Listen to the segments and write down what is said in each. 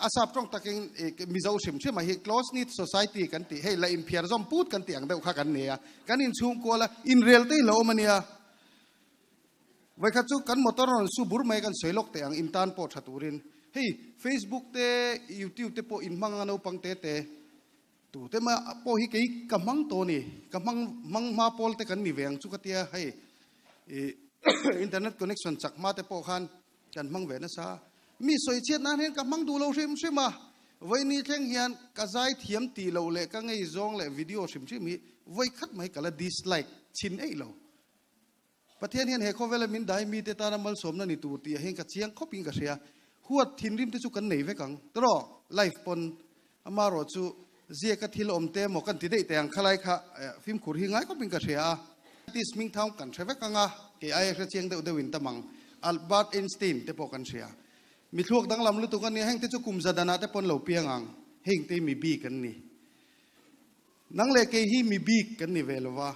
A sap tawng takin Mizo hrim hrim ah hi close knit society kan tih, hei la inphiar zawm put kan tih ang deuh kha kan nei a, kan inchhungkual a, inrel te hi lo awm a nia. Vawikhat chu kan motor rawn su bur mai kan sawi lawk teh ang in tan pawh tha turin. Hei Facebook te YouTube te pawh in hmang anga naupang te te tu te mah pawh hi kei ka hmang tawh a ni, ka hmang hmang hma pawl te kan ni ve ang chu ka tia hei ih internet connection chak hma te pawh khan kan hmang ve nasa. Mi sawi chhiat nan hian ka hmang duh lo hrim hrim a, vawiini thleng hian ka zai thiam tih loh leh ka ngei zawng leh video hrim hrim hi vawikhat mai ka la dislike chhin eih lo. Pathian hian he khawvela min dai mite tana malsawmna ni tur tih ah hian ka chiang khawp in ka hria. Huat thinrim te chu kan nei vek ang. Tawh life pawn amarawh chu ziaka thil awm te emaw kan ti daih teh ang khalai kha fimkhur hi ngai khawp in ka hria a. Artist hming thau kan hre vek ang a, kei aia hre chiang deuh deuh in tam ang. Albert Einstein te pawh kan hria. Mi thluak danglam lutuk a nia, heng te chu kum za danah te pawn lo piang ang. Heng te hi mi bik an ni. Nang leh kei hi mi bik kan ni ve lova,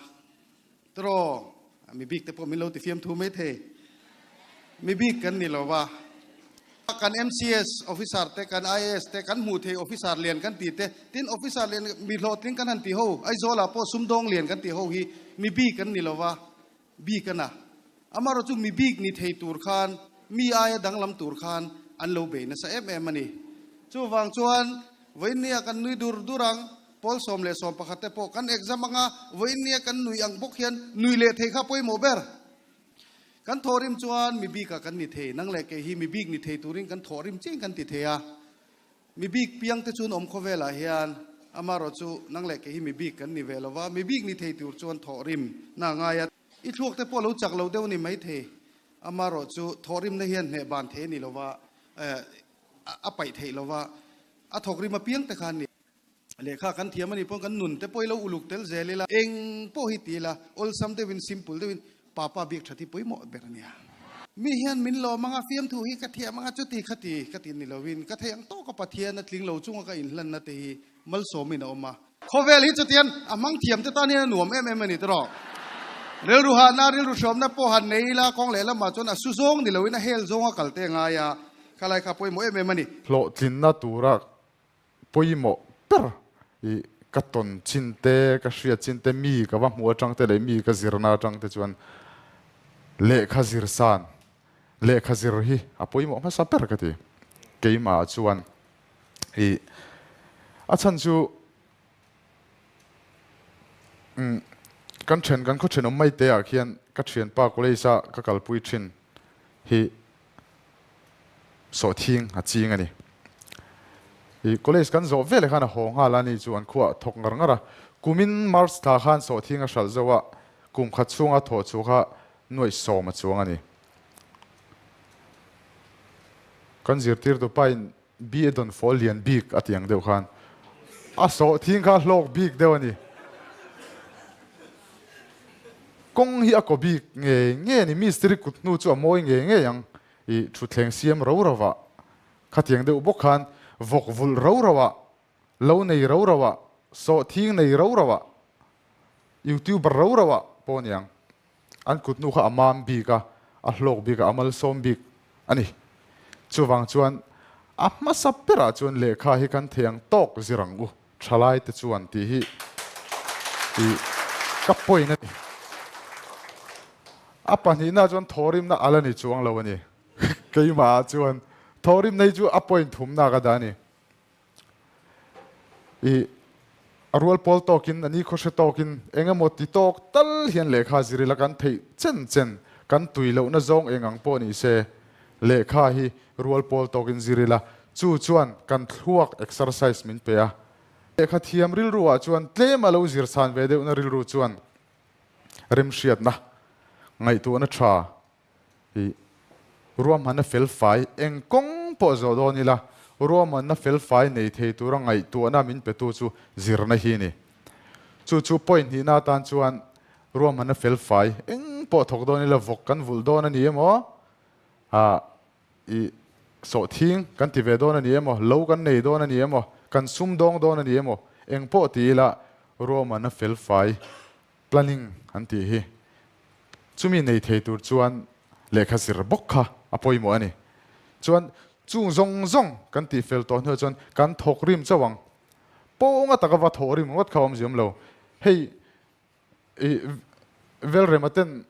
tiraw? Mi bik te pawh min lo ti fiam thu mai thei. Mi bik kan ni lova. Kan MCS officer te, kan IAS te, kan hmuh thei officer lian kan ti te, tin officer lian mi hlawhtling kan han ti ho, Aizawlah pawh sumdawng lian kan ti ho hi mi bik kan ni lova, bik a na. Amaherawhchu chu mi bik ni thei tur khan, mi aia danglam tur khan an lo bei nasa em em a ni. Chuvang chuan vawiinnia kan nui dur dur ang, pawl 11 te pawh kan exam anga vawiinnia kan nui ang bawk hian nui leh thei kha pawimawh ber. Kan thawhrim chuan mi bikah kan ni thei, nang leh kei hi mi bik ni thei turin kan thawhrim chiang kan ti thei a. Mi bik piang te chuan awm khawvelah hian amaherawh chu nang leh kei hi mi bik kan ni ve lova, mi bik ni thei tur chuan thawhrim na ngai a. I thluak te pawh lo chak lo deuh a ni maithei, amaherawh chu thawhrimna hian hneh ban thei a ni lova, a paih theih lova, a thawkrim apiang te kha an ni. Lehkha kan thiam a nih pawh kan nun te pawh i lo uluk tel zel ila, eng pawh hi ti ila, awlsam deuhin, simple deuhin Papa biak that hi pawimawh ber a nia. Mi hian min lawm anga fiamthu hi ka thiam anga chuti kha ti ka ti ni lovin ka theih ang tawka Pathian a tling lo chunga ka inhlanna te hi malsawmin a awm a. Khawvel hi chutian a hmang thiam te tan hian a nuam em em a ni tawh. Rilru hahna, rilru hrawmna pawh han nei ila kawng leh lamah chuan a su zawng ni loin a hel zawnga kal te a ngai a, khalai kha pawimawh em em a ni. Hlawhtlinna tura pawimawh ber i ka tawn chin te, ka hriat chin te, mi ka va hmuh atang te leh mi ka zirna atang te chuan lehkha zir san, lehkha zir hi a pawimawh hmasa ber ka ti. Keimah chuan i a chhan chu kan then kan khaw thenawm mai te ah khian ka thianpa college a ka kalpui thin hi sawhthing a ching a ni. I college kan zawh veleh khan a haw nghal a ni chu an khuah thawk ngar ngar a. Kumin March thla khan sawhthing a hralh zo a, kum khat chhunga thawh chu kha nuaih sawm a chuang a ni. Kan zirtirtu pain BA dawn fawl lian bik a ti ang deuh khan a sawhthing kha hlawk bik deuh a ni. Kawng hi a kaw bik ngei ngei a ni, mistiri kut hnu chu a mawi ngei ngei ang i thutthleng siam ro ro ah khatiang deuh bawk khan vawk vulh ro ro ah, lo nei ro ro ah, sawhthing nei ro ro ah, youtuber ro ro ah pawh a ni ang. An kut hnu kha a mam bik a, a hlawk bik a, a malsawm bik a ni. Chuvang chuan a hmasa berah chuan lehkha hi kan thei ang tawk zir ang u, thalai te chuan tih hi i ka point a ni. A pahnihna chuan thawhrimna a la ni chuang lo a ni. Keimah ah chuan thawhrimna hi chu a point thumna ka dah a ni. I a rual pawl tawkin, a ni khawhre tawkin eng emaw ti tawk tal hian lehkha zir ila kan theih chen chen, kan tui lohna zawng eng ang pawh ni se lehkha hi rual pawl tawkin zir ila chu chuan kan thluak exercise min pe a. Lehkha thiam rilru ah chuan tlem a lo zir chhan ve deuhna rilru chuan remhriatna, ngaihtuahna tha I ruahmanna felfai eng kawng pawh zawh dawn ila, ruahmanna felfai nei thei tura ngaihtuahna min petu chu zirna hi a ni. Chu chu point hnihna atan chuan ruahmanna felfai eng pawh thawk dawn ila, vawk kan vulh dawn a ni emaw, ah i sawhthing kan ti ve dawn a ni emaw, lo kan nei dawn a ni emaw, kan sumdawng dawn a ni emaw, eng pawh ti ila ruahmanna felfai Planning an tih hi chumi nei thei tur chuan lehkha zir bawk kha a pawimawh a ni. Chuan Chung zawng zawng kan tih fel tawh hnuah chuan kan thawk rim chauh ang. Pawnga taka va thawh rim ngawt kha a awmzia awm lo. Hei i Velrema ten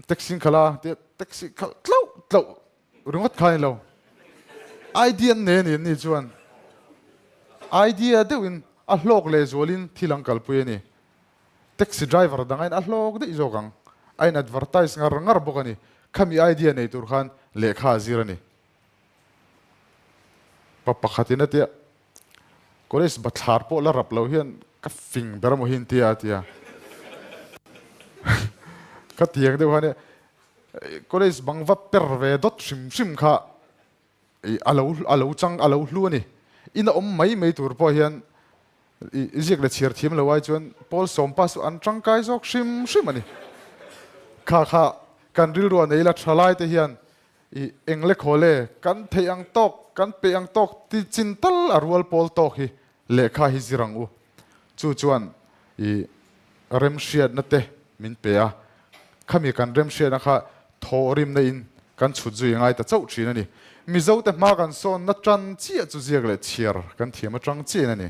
taxi khalh a tia taxi khalh tlauh tlauh ringawt kha a ni lo. Idea an nei a ni an ni chuan idea deuhin a hlawk lehzualin thil an kalpui a ni. Taxi driver dang aiin a hlawk daih zawk ang. A in advertise ngar ngar bawk a ni. Khami idea nei tur khan lehkha a zir a ni. Pa pakhatin a tia, College bathlar pawh la rap lo hian ka fing ber emaw hi an tia a tia. Ka tiang deuh khan e, college bang va per ve dawt hrim hrim kha a lo a lo chang a lo hlu a ni. Ina awm mai mai tur pawh hian i ziak leh chhiar thiam lo ai chuan Paul sawmpa chu an tangkai zawk hrim hrim a ni. Kha kha kan rilru a nei la tha lai te hian i eng le khaw le kan theih ang tawk kan peih ang tawk ti chin tal a rual pawl tawk hi lehkha hi zir ang u. Chu chuan i remhriatna te min pe a, khami kan remhriatna kha thawhrimna in kan chhut zui a ngai ta chauh thin a ni. Mizote hma kan sawnna tan chiah chu ziak leh chhiar kan thiam atang chiahin a ni.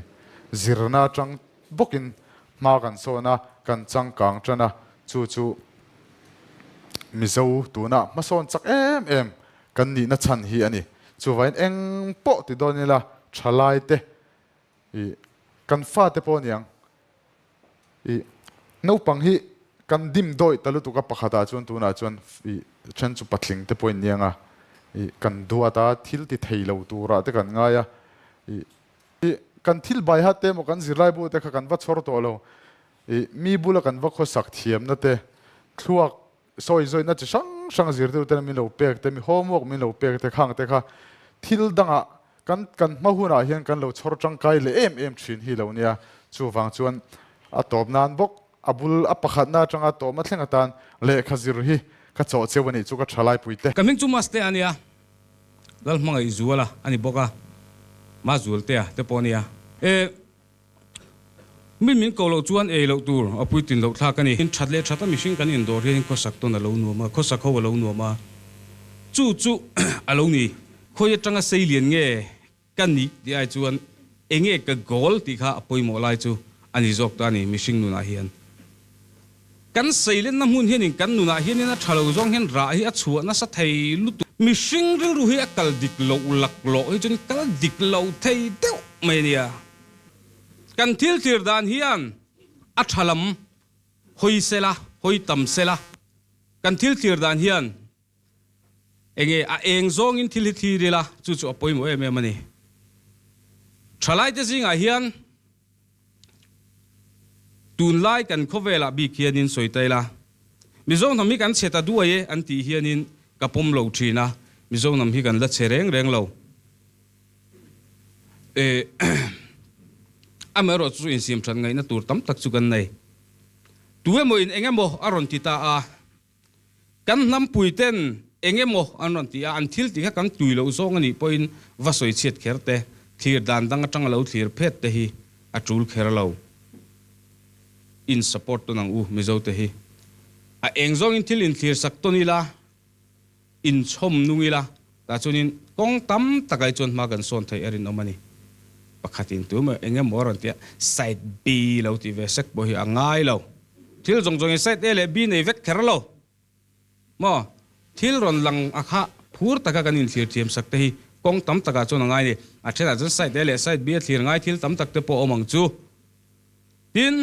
Zirna atang bawkin hma kan sawn a, kan changkang tan a, chu chu Mizo tuna hmasawn chak em em kan nihna chhan hi a ni. Chuvain eng pawh ti dawn ila thalaite I kan fate pawh aniang i naupang hi kan dim dawih ta lutuk a pakhatah chuan tunah chuan i then chu patling te pawhin niang a i kan duat a thil ti thei lo turah te kan ngai a i kan thil bai hat te emaw kan zirlai bu te kha kan va chhawr tawh lo i mi bula kan va khawsak thiamna te thluak Sawi zawihna chi hrang hrang zirtirten min lo pek te, mi homework min lo pek te khang te kha thil dangah kan kan hma hunah hian kan lo chhawr tangkai leh em em thin hi lo nia. Chuvang chuan a tawp nan bawk a bul a pakhatna atanga tawhma thleng atan lehkha zir hi ka chawh cheu a nih chu ka tha laipui te. Ka hming chu Mastea a nia, Lalhmangaihzuala a ni bawk a, Mazualtea te pawh a nia. E. Mi min ko loh chuan ei loh tur a puitlin loh thlak a ni. In that leh that a mihring kan indawr hian khawsak tawn a lo nuam a, khawsak ho a lo nuam a, chu chu a lo ni. Khawi atanga sei lian nge ka nih tih ai chuan enge ka goal tih kha a pawimawh lai chu a ni zawk ta a ni mihring nunah hian. Kan seilenna hmun hianin kan nunah hianin a tha lo zawng hian rah hi a chhuah nasa thei lutuk. Mihring rilru hi a kal dik loh laklawh hi chuan kal dik lo thei deuh mai a nia. Kan thil thlir dan hian a tha lam hawi sela, hawi tam sela, kan thil thlir dan hian enge a eng zawngin thil hi thlir ila chu chu a pawimawh em em a ni. Thalaite zingah hian tunlai kan khawvelah bik hianin sawi ta ila, Mizo hnam hi kan chhe ta duai e an tih hianin ka pawm lo thin a, Mizo hnam hi kan la chhe reng reng lo. Amaherawh chu insiam that ngaihna tur tam tak chu kan nei. Tu emaw in eng emaw a rawn ti ta a, kan hnampui ten eng emaw an rawn ti a, an thil tih kha kan tui loh zawng a nih pawhin va sawi chhiat kher te, thlir dan dang atanga lo thlir phet te hi a tul kher lo. In support tawn ang u Mizo te hi. A eng zawngin thil inthlir sak tawn ila. Inchhawm nung ila, tah chuanin kawng tam takah hi chuan hma kan sawn theih a rinawm a ni. Pakhatin tu emaw eng emaw a rawn ti a, side B lo tih ve sek pawh hi a ngai lo. Thil zawng zawngin side A leh B nei vek kher lo maw? Thil rawn lang a kha phur taka kan inthlir thiam sak te hi kawng tam takah chuan a ngai a ni. A thenah chuan side A leh side B a thlir ngai thil tam tak te pawh a awm ang chu. Tin,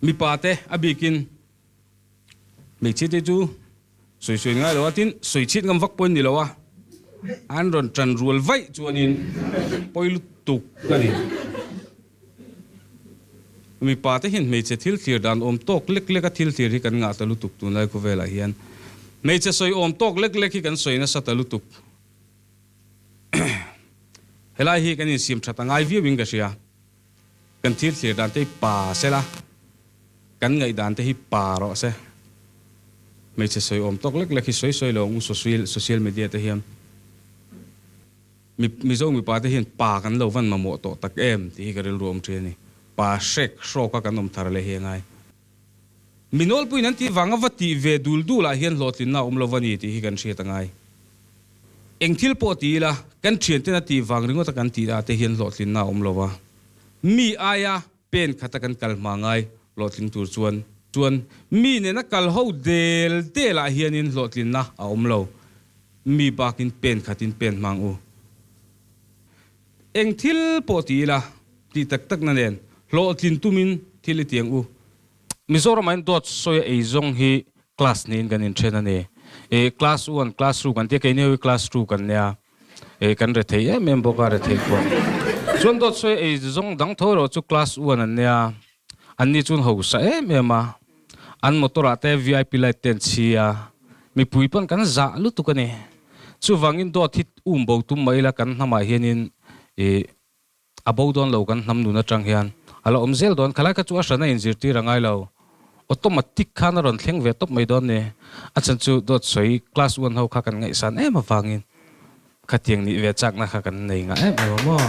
mipa te a bikin Hmeichhia te chu sawi sawi ngai lo a, tin sawi chhiat ngam vak pawhin ni lo a, an rawn tan rual vaih chuanin pawi lutuk a ni. Mipa te hian hmeichhe thil thlir dan awm tawk lek lek a thil thlir hi kan ngah ta lutuk tunlai khawvelah hian. Hmeichhe sawi awm tawk lek lek hi kan sawi nasa ta lutuk. Helai hi kan insiam that a ngai viauin ka hria. Kan thil thlir dan te hi pa sela, kan ngaihdan te hi pa rawh se. Hmeichhe sawi awm tawk lek lek hi sawi sawi lo ang u social media te hian. Mizo mipa te hian pa kan lo van mamawh tawh tak em tih hi ka rilru awm thin a ni. Pa hrek hrawk a kan awm thar leh hi a ngai. Mi nawlpuiin an tih vanga va tih ve dul dul ah hian hlawhtlinna a awm lo va ni tih hi kan hriat a ngai. Eng thil pawh ti ila, kan thianten a tih vang ringawta kan tih ah te hian hlawhtlinna a awm lo a. Mi aia pen khata kan kal hma ngai hlawhtling tur chuan chuan mi nena kal ho del del ah hianin hlawhtlinna a awm lo. Mi bakin pen khatin pen hmang u. Eng thil pawh ti ila, tih tak takna nen hlawhtlin tumin thil i tiang u. Mizoramah hian dawt sawi a ei zawng hi class niin kan inthen a ni. E class one, class two kan tia, keini ho hi class two kan nia. E kan rethei em em bawk a, rethei pawh. Chuan dawt sawi a ei zawng dang tho erawh chu class one an nia. Anni chuan hausa em em a. An motor ah te vip light te an chhi a. Mipui pawn kan zah lutuk a ni. Chuvangin dawt hi um bo tum mah ila kan hnamah hianin e A bo dawn lo kan hnam nun atang hian a la awm zel dawn. Khalai kha chu a hran a inzirtir a ngai lo. Automatic khan a rawn thleng ve tawp mai dawn ni. A chhan chu dawt sawi class one ho kha kan ngaihsan em avangin khatiang nih ve chakna kha kan nei ngah em em a maw.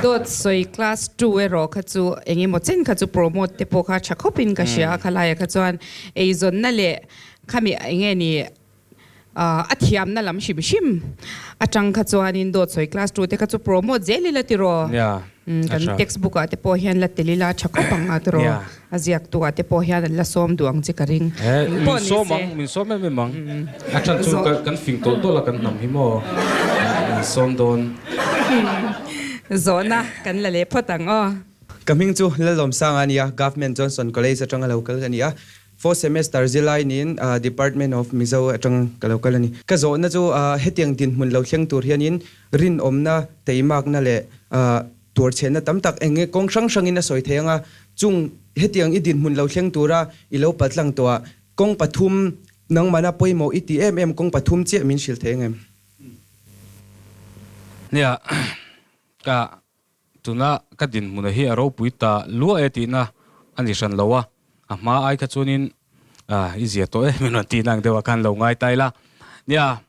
Dawt sawi class two erawh kha chu eng emaw chen kha chu promote te pawh kha tha khawpin ka hria a khalaia kha chuan eizawnna leh khami eng nge ni A thiamna lam hrim hrim atang kha chuanin dawt sawi class 2 te kha chu promote zel ila tiraw? Kan textbook ah te pawh hian la tel ila tha khawp ang a tiraw? A ziaktu ah te pawh hian an la sawm duh ang che ka ring. Eng pawh ni se. Min sawm em em ang. A chhan chu kan fing tawlh tawlh a kan hnam hi maw? Min sawm dawn. Zawhna kan la leh phawt ang aw. Ka hming chu Lalawmsanga a ni a, Government Johnson College atanga lo kal ka ni a. Fourth semester zilai niin Department of Mizo atang ka lo kal a ni. Ka zawhna chu hetiang dinhmun lo thleng tur hianin rinawmna, teimakna leh tuarchhenna tam tak eng nge kawng hrang hrangin a sawi thei ang a, chung hetiang i dinhmun lo thleng tura i lo paltlang tawh ah kawng pathum nangmahna pawimawh i ti em em kawng pathum chiah min hrilh thei ang em? Nia, ka Tuna ka dinhmuna hi a ropui ta lua e tihna a ni hran lo a, a hma ai kha chuanin i zia tawh e min rawn tihna ang deuhah khan lo ngai ta ila. Nia,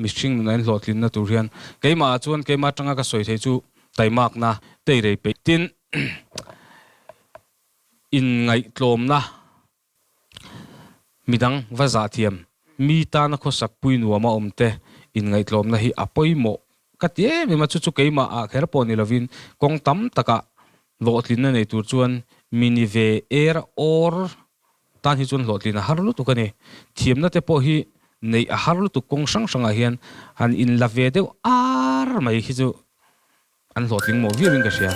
mihring nuna in hlawhtlinna tur hian keimahah chuan keimah atanga ka sawi thei chu taimakna teirei peih tin inngaihtlawmna Midang va zahthiam, mi tana khawsak pui nuama awm te inngaihtlawmna hi a pawimawh ka ti em em a, chu chu keimah ah kher pawh ni lovin kawng tam takah hlawhtlinna nei tur chuan mi ni ve er awr tan hi chuan hlawhtlin a har lutuk a ni. Thiamna te pawh hi neih a har lutuk kawng hrang hrangah hian han inla ve deuh ar mai hi chu an hlawhtling mawh viauin ka hria.